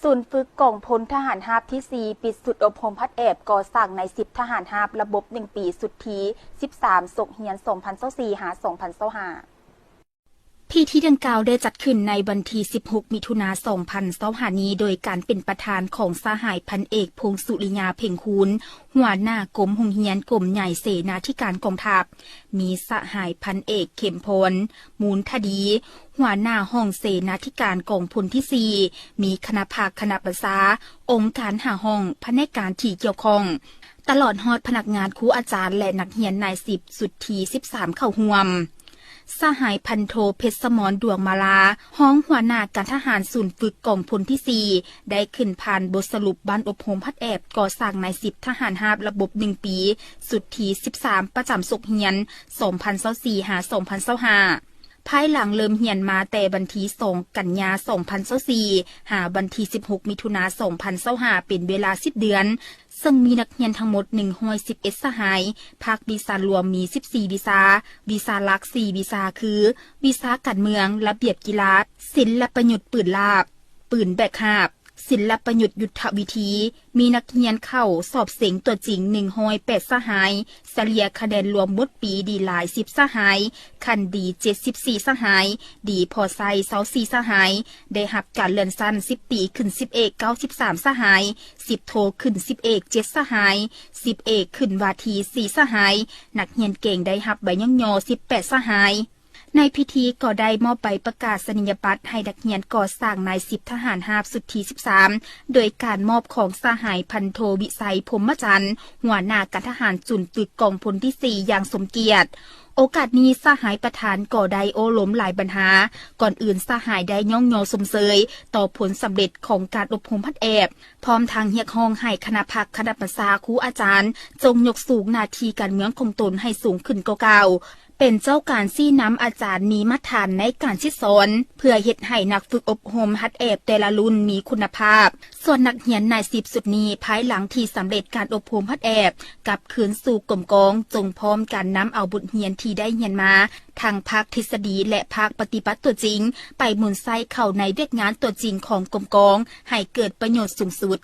ສູນຝຶກກອງພົນທະຫານຮາບທີສີ່ ປິດຊຸດອົບຮົມຫັດແອບກໍ່ສ້າງນາຍສິບທະຫານຮາບລະບົບໜຶ່ງປີ ຊຸດທີສິບສາມ ສົກຮຽນສອງພັນຊາວສີ່ ຫາ ສອງພັນຊາວຫ້າ. ພິທີດັ່ງກ່າວໄດ້ຈັດຂຶ້ນໃນວັນທີສິບຫົກ ມິຖຸນາ ສອງພັນຊາວຫ້ານີ້ ໂດຍການເປັນປະທານຂອງສະຫາຍພັນເອກ ພົງສຸລິຍາ ເພັງຄູນ ຫົວໜ້າກົມໂຮງຮຽນກົມໃຫຍ່ເສນາທິການກອງທັບ, ມີສະຫາຍພັນເອກ ເຂັມພອນ ມູນທະດີ ຫົວໜ້າຫ້ອງເສນາທິການກອງພົນທີສີ່, ມີຄະນະພັກຄະນະບັນຊາ, ອົງການຫ້າຫ້ອງ, ພະແນກການທີ່ກ່ຽວຂ້ອງ, ຕະຫຼອດຮອດພະນັກງານ, ຄູອາຈານ ແລະ ນັກຮຽນນາຍສິບຊຸດທີສິບສາມເຂົ້າຮ່ວມ. ສະຫາຍພັນໂທ ເພັດສະໝອນ ດວງມາລາ ຮອງຫົວໜ້າການທະຫານສູນຝຶກກອງພົນທີສີ່ ໄດ້ຂຶ້ນຜ່ານບົດສະຫຼຸບບັ້ນອົບຮົມຫັດແອບກໍ່ສ້າງນາຍສິບທະຫານຮາບລະບົບໜຶ່ງປີ ຊຸດທີສິບສາມ ປະຈຳສົກຮຽນສອງພັນຊາວສີ່ ຫາ ສອງພັນຊາວຫ້າ ພາຍຫຼັງເລີ່ມຮຽນມາແຕ່ວັນທີສອງ ກັນຍາ ສອງພັນຊາວສີ່ ຫາວັນທີສິບຫົກ ມິຖຸນາ ສອງພັນຊາວຫ້າ ເປັນເວລາສິບເດືອນ, ເຊິ່ງມີນັກຮຽນທັງໝົດໜຶ່ງຮ້ອຍສິບເອັດສະຫາຍ, ພາກວິຊາລວມມີສິບສີ່ວິຊາ, ວິຊາຫຼັກສີ່ວິຊາຄື ວິຊາການເມືອງ, ລະບຽບກິລາ, ສິນລະປະຍຸດປືນລາບ, ປືນແບກຫາບ, ສິນລະປະຍຸດຍຸດທະວິທີ, ມີນັກຮຽນເຂົ້າສອບເສັງຕົວຈິງໜຶ່ງຮ້ອຍແປດສະຫາຍ, ສະເລ່ຍຄະແນນລວມໝົດປີດີຫຼາຍສິບສະຫາຍ, ຂັ້ນດີເຈັດສິບສີ່ສະຫາຍ, ດີພໍໃຊ້ຊາວສີ່ສະຫາຍ, ໄດ້ຮັບການເລື່ອນຊັ້ນສິບປີຂຶ້ນສິບເອກເກົ້າສິບສາມສະຫາຍ, ສິບໂທຂຶ້ນສິບເອກເຈັດສະຫາຍ, ສິບເອກຂຶ້ນວາທີສີ່ສະຫາຍ, ນັກຮຽນເກັ່ງໄດ້ຮັບໃບຍ້ອງຍໍສິບແປດສະຫາຍ. ໃນພິທີກໍໄດ້ມອບໃບປະກາສະນີຍະບັດໃຫ້ນັກຮຽນກໍ່ສ້າງນາຍສິບທະຫານຮາບຊຸດທີສິບສາມ ໂດຍການມອບຂອງສະຫາຍພັນໂທ ວິໄຊ ພົມມະຈັນ ຫົວໜ້າການທະຫານສູນຝຶກກອງພົນທີສີ່ ຢ່າງສົມກຽດ. ໂອກາດນີ້ສະຫາຍປະທານກໍໄດ້ໂອ້ລົມຫຼາຍບັນຫາ. ກ່ອນອື່ນສະຫາຍໄດ້ຍ້ອງຍໍຊົມເຊີຍຕໍ່ຜົນສຳເລັດຂອງການອົບຮົມຫັດແອບ, ພ້ອມທັງຮຽກຮ້ອງໃຫ້ຄະນະພັກຄະນະບັນຊາ, ຄູອາຈານ ຈົ່ງຍົກສູງໜ້າທີ່ການເມືອງຂອງຕົນໃຫ້ສູງຂຶ້ນກວ່າເກົ່າ. ເປັນເຈົ້າການຊີ້ນຳອາຈານມີມາດຖານໃນການສິດສອນ ເພື່ອເຮັດໃຫ້ນັກຝຶກອົບຮົມຫັດແອບແຕ່ລະລຸ້ນມີຄຸນນະພາບ. ສ່ວນນັກຮຽນນາຍສິບຊຸດນີ້ ພາຍຫຼັງທີ່ສຳເລັດການອົບຮົມຫັດແອບ ກັບຄືນສູ່ກົມກອງ, ຈົ່ງພ້ອມກັນນຳເອົາບົດຮຽນທີ່ໄດ້ຮຽນມາ ທັງພາກທິດສະດີ ແລະ ພາກປະຕິບັດຕົວຈິງ ໄປໝູນໃຊ້ເຂົ້າໃນວຽກງານຕົວຈິງຂອງກົມກອງ ໃຫ້ເກີດປະໂຫຍດສູງສຸດ.